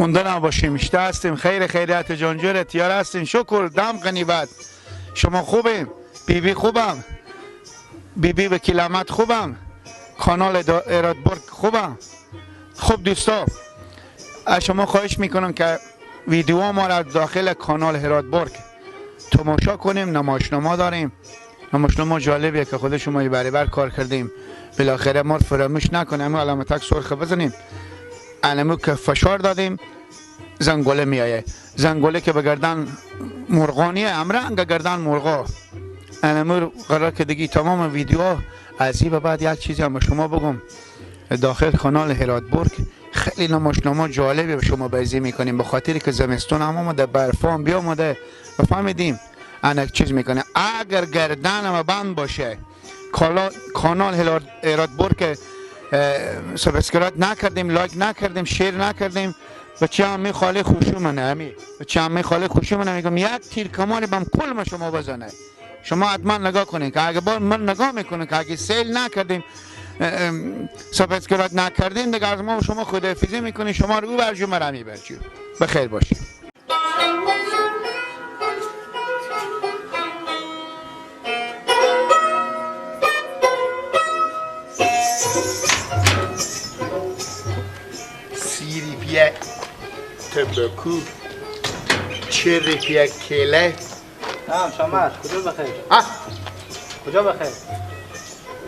مونده نباشیم. اشته هستیم، خیر خیریت جانجور تیار هستیم، شکر دم غنیبت. شما خوبیم؟ بی بی خوبم، بی بی وکیل احمد خوبم، کانال هرات برگ خوبم. خب دوستا، از شما خواهش میکنم که ویدیو ما را داخل کانال هرات برگ تماشا کنیم. نمایشنامه داریم، نمایشنامه جالبیه که خود شما برابر کار کردیم. بالاخره ما فراموش نکنیم علامت سرخ بزنیم، علامو که فشار دادیم زنگوله میایه، زنگوله که به گردن مرغانیه، امرنگ گردن مرغا. علامو قرار که دیگه تمام ویدیو از این به بعد یک چیزی هم به شما بگم، داخل کانال هرات برگ خیلی نمایشنامه جالبی به شما بازی میکنیم، به خاطر که زمستون هم آمده، برفام بیامده و فهمیدیم انک چیز میکنه. اگر گردن ما بند باشه، کانال هرات برگ subscribe نکردیم، like نکردیم، share نکردیم، بچه هم خاله خوشو منه، همی بچه هم خاله خوشو منه، میگم یک تیر کمانی بم کل ما شما بزنه. شما حتما نگاه کنین که اگه بار من نگاه میکنه که اگه سیل نکردیم، subscribe نکردیم، دیگه از ما و شما خداحافظی میکنیم. شما رو او برجو مرمی برجو. بخیر باشیم. سیری پیه تنباکو، چری پیه کله. نعم شامت، کجا بخیر؟ کجا بخیر؟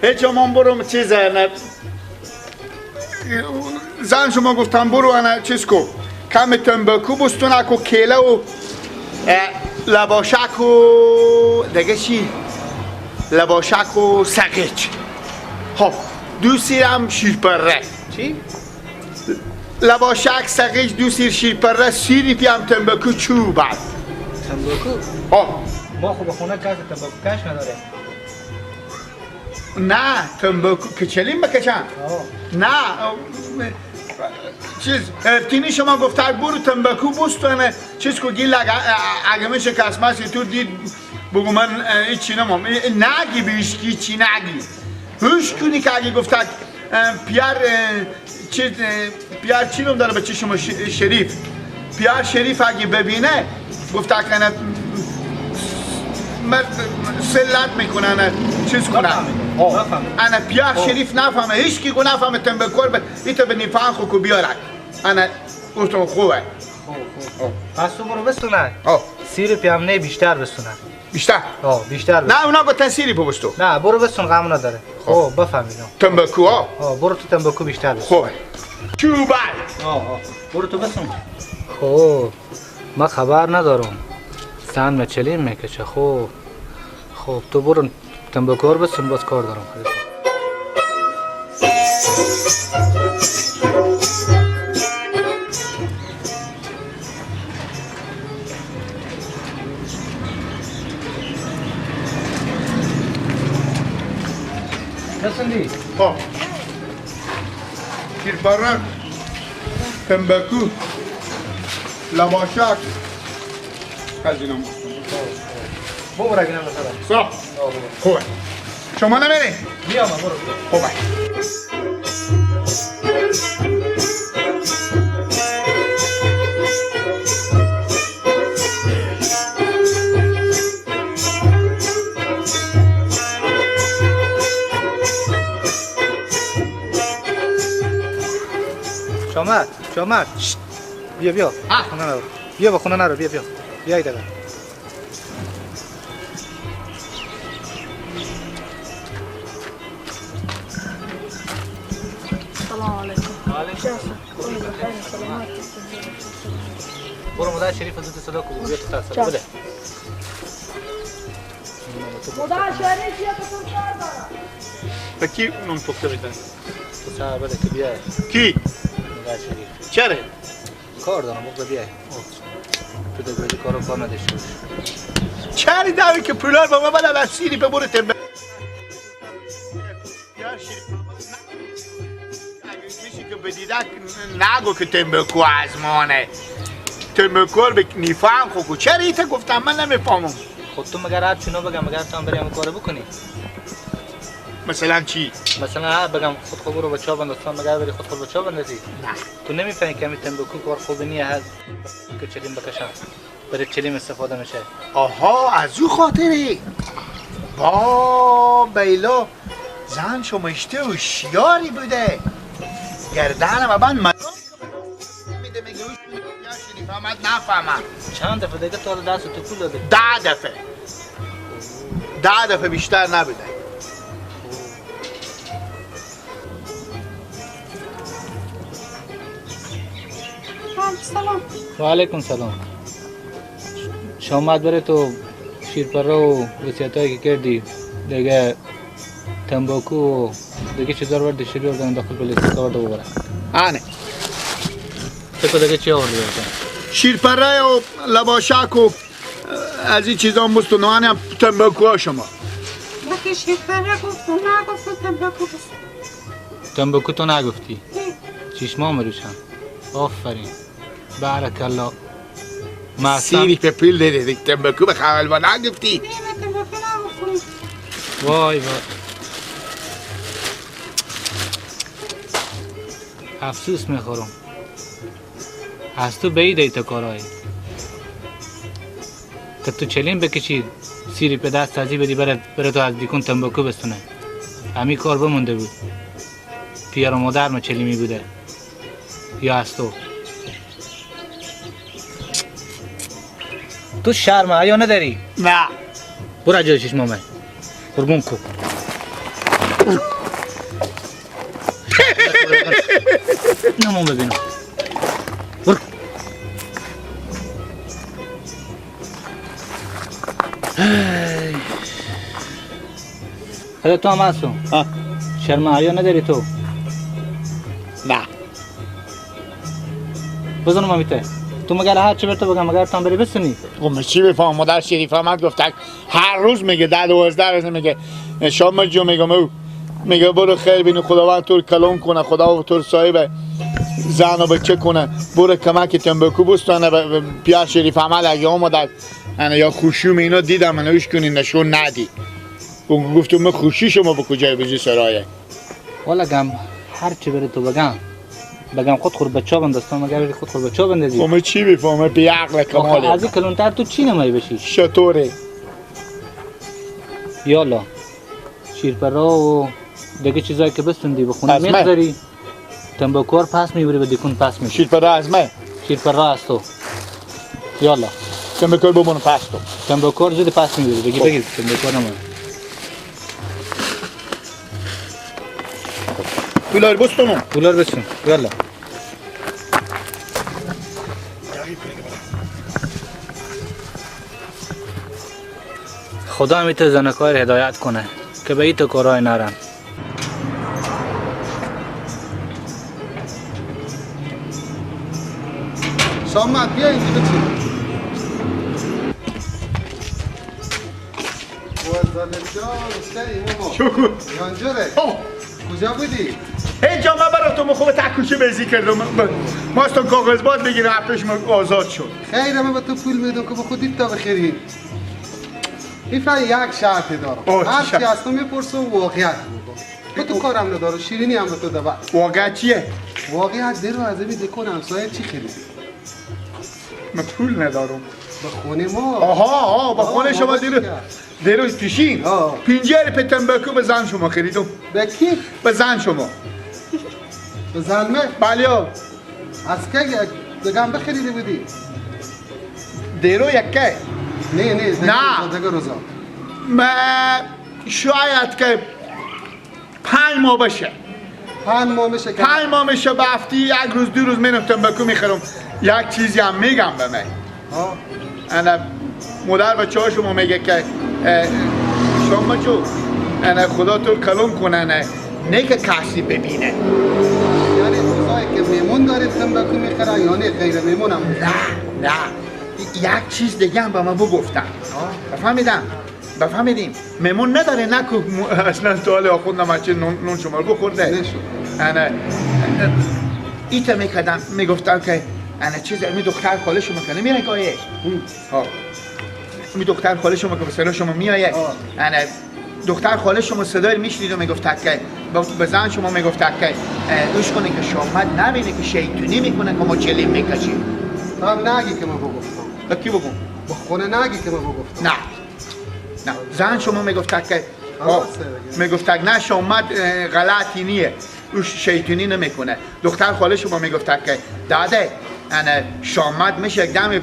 هیچ من برم چیز نه زن شما گفتم برو انا چیز کو کم تنباکو بستونک و کله و لباشک و دیگه چی؟ لباشک و سقیچ. خب دو سیرم شیرپره. چی؟ لباشک سقیچ دو سیر شیرپره سیری پیم تنباکو چوبد. تنباکو؟ آه ما خب خونه کس تنباکو کش نداره. نه تنباکو کچلیم بکشن. نه چیز ارتینی شما گفت برو تنباکو بستونه چیز کو گیل اگه میشه کسمسی تو دید بگو من هیچی نمام نگی به هیچکی چی نگی هیچ کنی که اگه گفت پیار چیز پیار چی نم داره بچه شما شریف پیار شریف اگه ببینه گفت که من سلت میکنن چیز کنن. انا پیار شریف نفهمه، هیچ کی گو نفهمه تنبکور به ایتا به نیفان خو کو بیارک. انا گفتم خوبه. خوب. پس تو برو بسونن. سیر پیام نه بیشتر بسونن. بیشتر؟ آه بیشتر بسون. نه اونا گفتن سیری بستو. نه برو بسون غم نداره. خب بفهمیدم. تنبکو ها. برو تو تنبکو بیشتر بسون. خوبه. چوبال. آه برو تو بسون. خب من خبر ندارم. زن مچلیم میکشه. خب خب تو برو تنباکو رو بسون، باز کار دارم. بسندی؟ خب شیرپرک، تنباکو، لباشک، از اینا برو اگه نمیخواد. صح. خوبه. شما نمیری؟ میام برو. خوبه. شامت، شامت. بیا بیا. خونه نرو. بیا با خونه نرو، بیا بیا. بیا ایدقه. السلام علیکم. برو مادر شریف زود صدا کو بیا تو صدا بده. مادر شریف بیا تو کار دارم. به کی نون پخته میدن؟ تو سر بده که بیا. کی؟ مادر شریف. چرا؟ کار دارم بگو بیا. تو دیگه کارو کار نداشته باش. چرا داری که پولار با ما بلا سیری به برو تنبه. که بدیدک نگو که تنباکو از مانه تنباکو به نیفهم خو چرا ایتا گفتم من نمیفهمم. خب تو مگر هر چینا بگم مگر تو هم بری همون کارو بکنی؟ مثلا چی؟ مثلا بگم خود خود برو بچا بندازم، مگر بری خود خود بچا بندازی؟ نه. تو نمیفهمی که تنباکو کار خوب نیه، هست که چلیم بکشم. برای چلیم استفاده میشه. آها از او خاطری. با بیلا زن شما اشته و شیاری بوده. گردنم بند میده میگه شریف احمد نفهمم. چند دفعه دیگه تا دست تو پول داده؟ 10 دفعه. 10 دفعه بیشتر نبوده. سلام. و علیکم سلام. شما بره تو شیرپره و وصیتایی که کردی دیگه تنباکو و دیگه چیزا رو بردی شیر بردن داخل پلاستیک آورده ببره. آنه. تو دیگه چی آوردی برده؟ شیرپره و لباشک و از این چیزا مستنوانی هم تنباکو ها شما. من که شیرپره گفتم نگفتم تنباکو بستم. تنباکو تو نگفتی؟ چشما مروشن. آفرین. بارک الله. سیری به پول دادی تنباکو به خالوا نگفتی؟ نه من تنباکو نگفتم. وای وای. افسوس میخورم. از تو بعید ای تو کارایی که تو چلیم بکشی سیری به دست ازی بدی بره تو از دیکون تنباکو بستونه. همی کار بمونده بود. پیار و مادر ما چلیمی بوده یا از تو. تو شرم حیا نداری؟ نه. برو جلوی چشمام. قربون کو. نمون ببینم. برو. خدا تو هم هستم. شرم حیا نداری تو؟ نه. بزنم امیته. تو مگر هر چی بر تو بگم مگر تو هم بری بسونی؟ خب چی بفهم مادر شریف احمد گفت هر روز میگه 10 12 روز میگه شام جو میگم او میگه برو خیر بینی خداوند تو کلام کنه خدا تو صاحب زن و بچه کنه برو کمک تنباکو بستانه پیار شریف احمد اگه اومد انا یا خوشیم اینا دیدم من اوش کنی نشون ندی. گفتم من خوشی شما به کجای بزی سرایه. والا گم هر چی بر تو بگم بگم خود خور بچا بنداستم مگر بری خود خور بچا بندازی؟ خب چی بفهمه بی عقل کماله. از این کلونتر تو چی نمایی بشی؟ شطوره. یالا شیرپرا و دیگه چیزایی که بستندی به خونه میگذاری تنباکو پس میبری به دیکون پس میشی. شیرپرا از من؟ شیرپرا از تو. یالا تنباکو بمون پس تو. تنباکو زود پس میبری بگی بگی تنباکو نمون. پولار بستونم. پولار بستون. یالا. خدا میته زنکار هدایت کنه که به این تو کارای نرن. سامت بیا اینجا بچین. شکر. یانجوره. کجا بودی؟ اینجا من براتون مخوب تکوچه بزی کردم. ما از تو کاغذ باد بگیرم پیش ما آزاد شد. خیر من به تو پول میدم که به خودت تا بخری. این فقط یک شرطی دارم. هر چی از تو میپرسم واقعیت بگو. به تو کارم ندارم، شیرینی هم به تو دبا. واقعیت چیه؟ واقعیت درو از این دکان همسایه چی خریدی؟ من پول ندارم. به خونه ما. آها آها با خونه شما دیروز پیشین. پنجره په تنباکو به زن شما خریدم. به کی؟ به زن شما. به زن من؟ بله. از کی دگم بخریده بودی؟ دیرو یکه. نه نه نه دیگه روزا. ما شاید که 5 ماه باشه. 5 ماه میشه. 5 ماه میشه به هفته یک روز 2 روز منم تنباکو میخرم. یک چیزی هم میگم به من. انا مادر بچه ها شما میگه که شما جو انا خدا تو کلام کنه نه نه که کسی ببینه. یعنی روزایی که میمون داره تنباکو میخره یعنی غیر میمون هم؟ نه نه یک چیز دیگه هم به من بگفتم. بفهمیدم بفهمیدیم میمون نداره نکو اصلا تو حال آخوند نمچه نون شما رو بخورده. انا ایتا میکردم میگفتم که انا چیز می دختر خاله شما که نمیره گایه. ها می دختر خاله شما که به شما میایه. انا دختر خاله شما صدای میشنید و میگفت که به زن شما میگفت که گوش کنه که شامد نبینه که شیطونی میکنه که ما چلیم میکشیم. تو هم نگی که من بگفتم. به کی بگم؟ به خونه نگی که من بگفتم. نه نه، زن شما میگفت که میگفت نه شامد غلطی نیه، او شیطونی نمیکنه. دختر خاله شما میگفت که داده انا شامد میشه یک دمی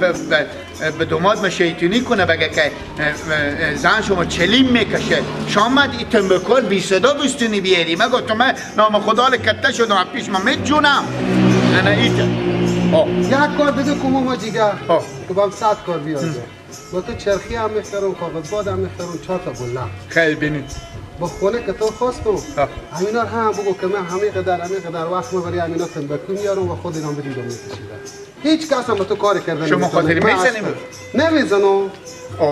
به دوماد ما شیطونی کنه بگه که زن شما چلیم میکشه، شامد ای تنبکر بی صدا بستونی بیاری. من گفتم من نام خدا لکته شدم پیش ما میجونم. انا ایت یک کار بده که ماما جیگر که با هم 100 کار بیازه. با تو چرخی هم میخرم، کاغذ باد هم میخرم، 4 تا گله خیلی بینید با خونه که تو خواستم همینا هم بگو که من همه قدر همه قدر وقت مبری همینا تنبکو میارم و خود اینا بدیدم میکشیدم. هیچ کس هم با تو کار کردن شما خاطری میزنیم؟ نمیزنم.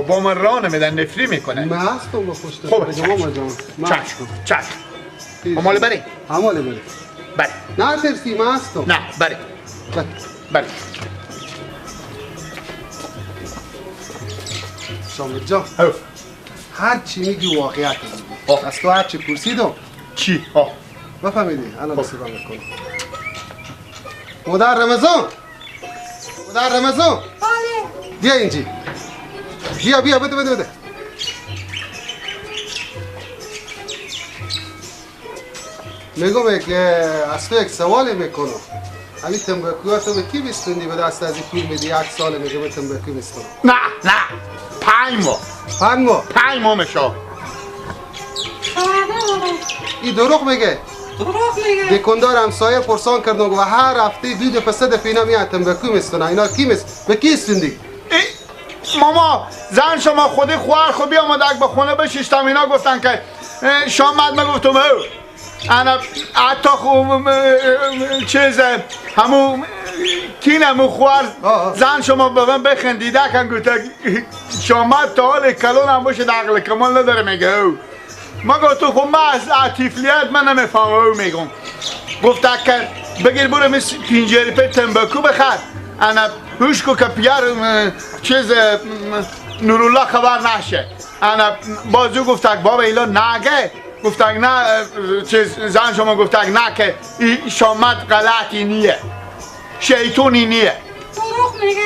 با من راه نمیدن، نفری میکنه. من هستم با خوشت. خب ماما جان چشم چشم. هماله بری؟ هماله بری. بری. نه ترسی من هستم. نه بری بری. شامل جان هر چی میگی واقعیت میگی. از تو هر چی پرسیدم چی؟ بفهمیدی الان صدا میکنم. مادر رمضان، مادر رمضان، بله بیا اینجی، بیا بیا بده بده بده. میگم که از تو یک سوال میکنم. همین تنباکوها تو به کی میستوندی به دست از این پول میدی؟ یک سال میگه به تنباکو میستونم. نه نه 5 ماه. 5 ماه؟ 5 ماه میشه. این دروغ میگه. دروغ میگه. دکاندار همسایه پرسان کردم و هر هفته 2 دفعه 3 دفعه اینا میاد تنباکو میستونه. اینا کی میست؟ به کی استوندی؟ ماما زن شما خودی خوار خو بیامد به خونه بشیشتم اینا گفتن که شام من گفتم او انا حتی خوب چیز همون کینمو خوار زن شما به من بخندیده کن گفت شما تا حال کلون هم باشه عقل کمال نداره میگه او. ما گفتم خب من از عطیفلیت من نمیفهمم او میگم. گفت که بگیر برو مثل پینجری پی تنباکو بخر. انا هوش کو که پیر چیز نورالله خبر نشه. انا بازو گفت بابا ایلا نگه. گفت نه چیز زن شما گفت نه که این شامت غلطی نیه، شیطونی نیه. دروغ میگه.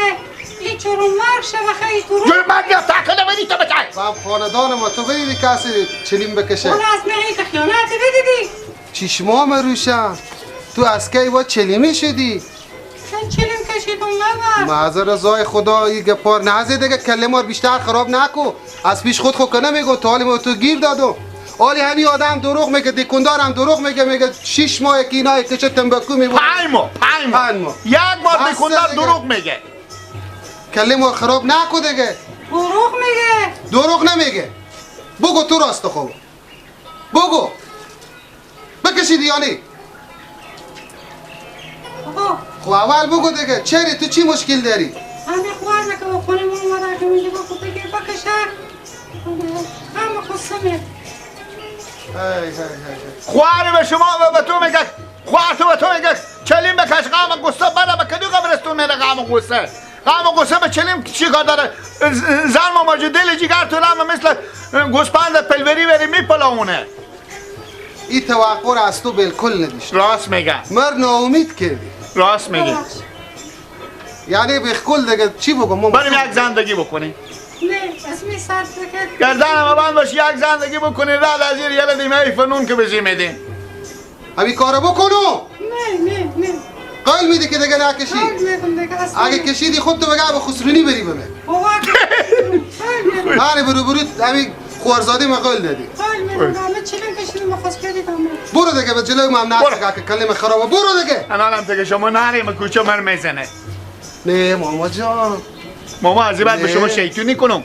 این چرا مرگ شوه خیلی دروغ. جور مرگ تاکده بدی تو بچه. با خاندان ما تو بدیدی کسی چلیم بکشه. اون از من خیانت بدیدی. چشمام روشن. تو از کی با چلیمی شدی؟ من چلیم کشیدم بابا. معذر رضای خدا این گپار نزه دیگه، کلمه بیشتر خراب نکو. از پیش خود خو کنه میگو تا حال تو گیر دادم. آلی همین آدم دروغ میگه، دکاندار هم دروغ میگه، میگه 6 ماه که اینا کشه تنباکو میبره. 5 ماه 5 ماه یک بار دکاندار دروغ میگه. کلمه خراب نکو دیگه. دروغ میگه. دروغ نمیگه. بگو تو راست خوب. بگو. بکشیدی یعنی؟ خب اول بگو دیگه چرا تو چی مشکل داری؟ همه خوارده که با خونه من اومده که میگه بگو بگیر بکشه. همه خصمه. خواره به شما به تو میگه، خوار تو به تو میگه چلیم بکش غم غصه بده به کدو قبرستون میره غم غصه. غم غصه به چلیم چی کار داره؟ زن ماما جو دل جگر تو رم مثل گوسپند پلوری بری میپلاونه. این توقع را از تو بالکل نداشت. راست میگه. مر ناامید کردی. راست میگه. یعنی بالکل دیگه چی بگم؟ بریم یک زندگی بکنیم. نه اسمی سر بکن. گردنم بند باش یک زندگی بکنی رد از این یه دیمه ای فنون که بزی میدیم. همین کارو بکنو. نه نه نه. قول میدی که دیگه نکشی؟ قول میدم دیگه اصلا. اگه کشیدی خودتو بگه به خسرونی بری به من. بله برو برو همین خوارزاده ما قول دادی. قول میدم من چلیم کشیدم خواست کردم. برو دیگه به جلوی من نه که کلمه خرابه. برو دیگه. الانم دیگه شما نریم کوچه من میزنه. نه ماما جان. ماما از بعد به شما شیطونی کنم.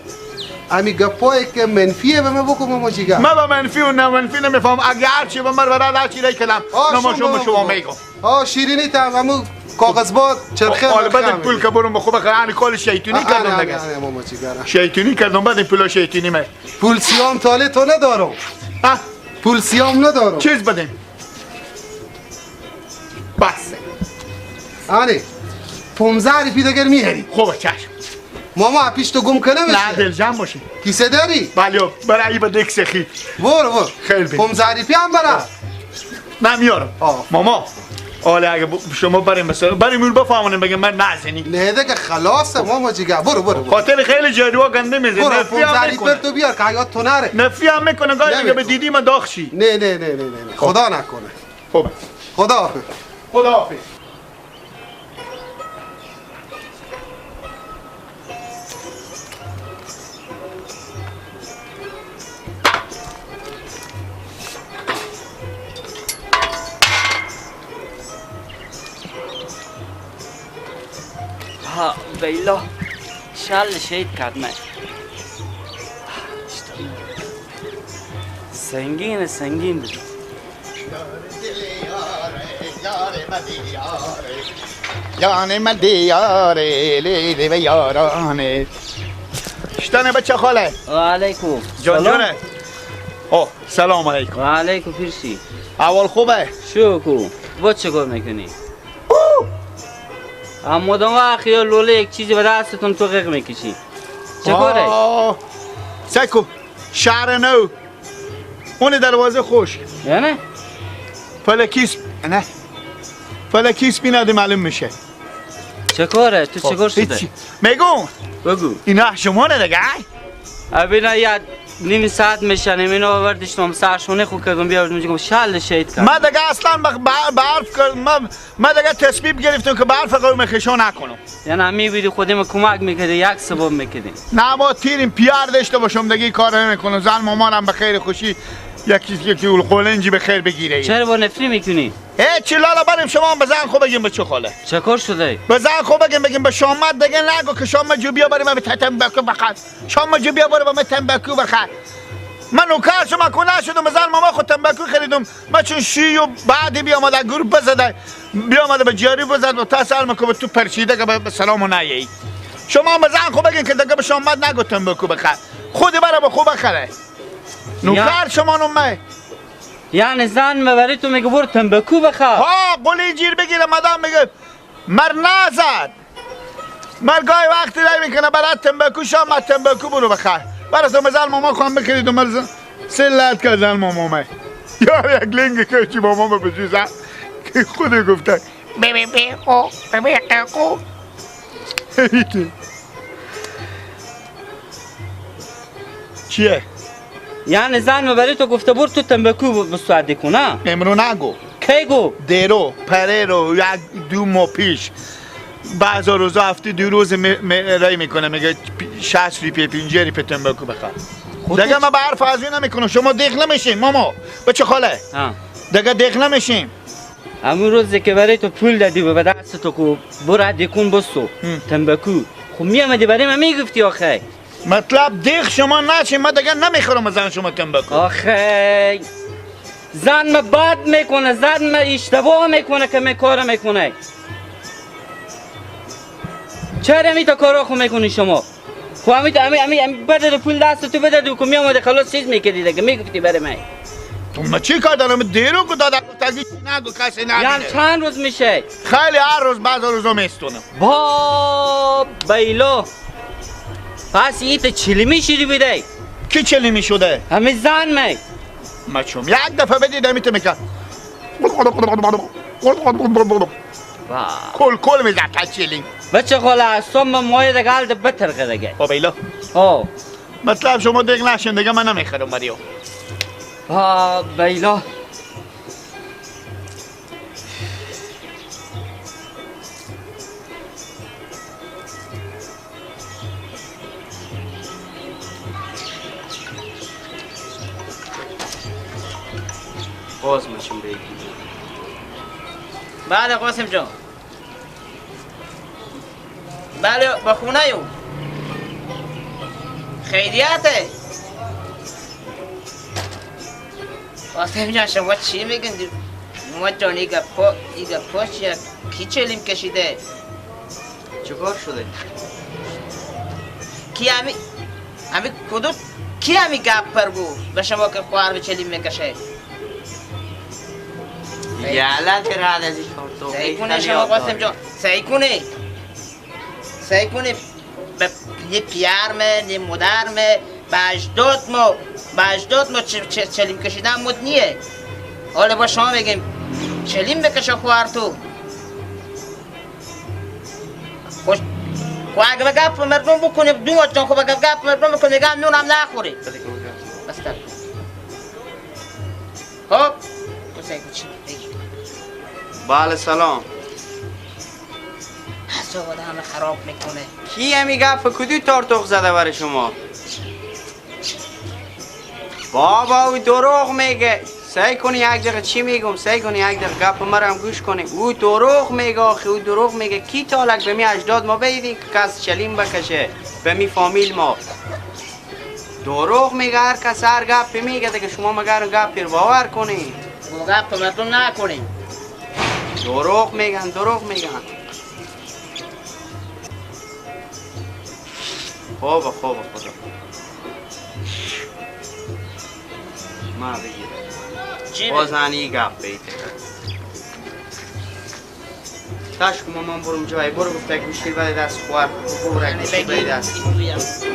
امی گپایی که منفیه به من بکن ماما جیگر. من با منفی و نه منفی نمیفهم. اگه هرچی به من برای هرچی رای کلم نما شما میگم. شیرینی تا همو کاغذ باد چرخه. حالا بعد پول که برم بخو بخیر یعنی کل شیطونی کردم دیگه. ماما جیگر. شیطونی کردم بعد پول شیطونی من. پول سیام تاله تو ندارم. پول سیام ندارم. چیز بدیم. بس. آره 15 روپی دیگر میهری. خوبه چشم. ماما پیش تو گم کنه میشه. نه دل جمع باشی. کیسه داری؟ بله برای به دک سخی. برو برو. خیلی بی. پم ظریفی هم برا. من میارم. ماما آله اگه شما بریم مثلا بریم اون بفهمونیم بگم من نزنی. نه دیگه خلاصه ماما جیگر. برو برو. خاطر خیلی جادوها گنده میزنه. برو پم ظریف بر تو بیار که حیات تو نره. نفی هم میکنه گاهی دیگه به دیدی من داغ شی. نه نه نه نه نه خدا نکنه. خوبه. خدا حافظ. خدا حافظ. ها بیلا شل شید کرد من سنگین سنگین بود. یار من دیاره لیلی و یارانه شتانه بچه خاله. و علیکم. جان جانه. او سلام علیکم. و علیکم پیرشی. اول خوبه؟ شکر. با چه کار میکنی؟ اما مدام اخیر لوله یک چیزی به دستتون تو قیق میکشی. چه کاره؟ سکو شهر نو اون دروازه خوش یعنی؟ فلکیس نه فلکیس بیناده معلوم میشه. چه کاره؟ تو چه کار شده؟ میگم بگو اینا شما نه دیگه؟ ابینا یه نیم ساعت میشن اینو آوردیشتم سرشونه خو کردم بیاوردم میگم شل شهید کردم. من دیگه اصلا برف من دیگه تصمیم گرفتم که برف قوم خشو نکنم. یعنی میبینی خودم کمک میکردی یک سبب میکردی. نه ما تیریم پیار داشته باشم دیگه کار نمیکنم. زن مامانم به خیر خوشی یکی یکی قولنجی به خیر بگیره. چرا با نفری میکنی؟ هیچ لالا بریم شما هم به زن خو بگیم به چه خاله. چه کار شده؟ به زن خو بگیم بگیم به شامت دیگه نگو که شام جو بیا بریم به تنباکو بخر. شام جو بیا بریم به تنباکو بخر. من نوکر شما کو نشدم به زن ماما خود تنباکو خریدم. من چون شی و بعدی بیامده گروه بزده بیامده به جاری بزد و تسل میکنه تو پرچیده که به سلام نیایی. شما هم به زن خو بگین که دیگه به شامت نگو تنباکو بخر. خود برای به خو بخره. نوکر شما نومه. یعنی زن مبری تو میگه برو تنباکو بخر. ها قلی جیر بگیره مدام میگه مر نزد. مر گاهی وقتی رای میکنه برای تنباکو شام تنباکو برو بخر. برای تو مزن ماما خواهم بخرید و مرزن سلت که زن مامامه. یار یک لنگ که چی مامامه بجوزن که خود گفته بی بی بی او بی بی او. چیه؟ یعنی زن مبری تو گفته بر تو تنباکو بسوده کنه؟ امرو نگو. کی گو؟ دیرو پررو یک دو ماه پیش بعضا روزا هفته دو روز رای میکنه میگه 60 ریپه 50 ریپه تنباکو بخر. دیگه من به حرف از اون نمیکنم. شما دیق نمیشین ماما بچه خاله. دیگه دیق نمیشیم. همون روزی که برای تو پول دادی و به دست تو کو برو دیکون بسو تنباکو خب میامدی برای من میگفتی آخه. مطلب دیخ شما نشین من دیگه نمیخورم زن شما تنباکو. آخه زن ما بد میکنه زن ما اشتباه میکنه که می کار میکنه. چرا می تا کارا خو میکنی شما؟ خو همی همی بده پول دست تو بده تو که میامده خلاص چیز میکردی دیگه میگفتی برای من. تو من چی کار دارم؟ دیرو که دادم گفت نگو کسی نبینه. یعنی چند روز میشه؟ خیلی هر روز بعض روزا میستونم. با بیلو پس ایت چلی شدی بوده؟ کی چلی شده؟ همه زن می مچوم یک دفعه بدیدم ایت میکرد کل کل میزد تا چلی. بچه خاله اصلا من مایه دیگه حال بترخه دیگه. با بیلا مطلب شما دیگه نشین دیگه من نمیخرم مریو. با بیلا باز ماشین بگی. بله قاسم جان. بله با خونه یو خیریته. قاسم جان شما چی میگن؟ ما جان ایگا پا چیه؟ کی چلیم کشیده؟ چیکار شده؟ کی همی کدوم کی همی گپ پر گفت به شما که خواهر به چلیم میکشه؟ یالا تراد از این سعی کنه شما قاسم جان سعی کنه سعی کنه نه پیرمه نه مادرمه به اجداد ما به اجداد ما چلیم کشیدن مد نیه. حالا با شما بگیم چلیم بکشه خوار تو خوش خو اگه گپ مردم بکنی دومات جان، خب اگه گپ مردم بکنی گم نون هم نخوری بس تر. خب چی بگی؟ بله سلام. اعصاب آدم خراب میکنه. کی همی گپ کدوی تارتوق زده برای شما؟ بابا او دروغ میگه. سعی کنی یک دقیقه چی میگم، سعی کنی یک دقیقه گپ مرم گوش کنی. او دروغ میگه آخه، او دروغ میگه. کی تالک به می اجداد ما بدیدین که کس چلیم بکشه به می فامیل ما؟ دروغ میگه، هر کس هر گپی میگه دیگه. شما مگر گپی رو باور کنی؟ گپ مردم نکنی. دروغ میگن، دروغ میگن. خوب خوب خدا ما بگیر باز هنی گپ بیته تاش که من برم جای برو گفته گوشی بده دست خوار، برو گوشی بده دست.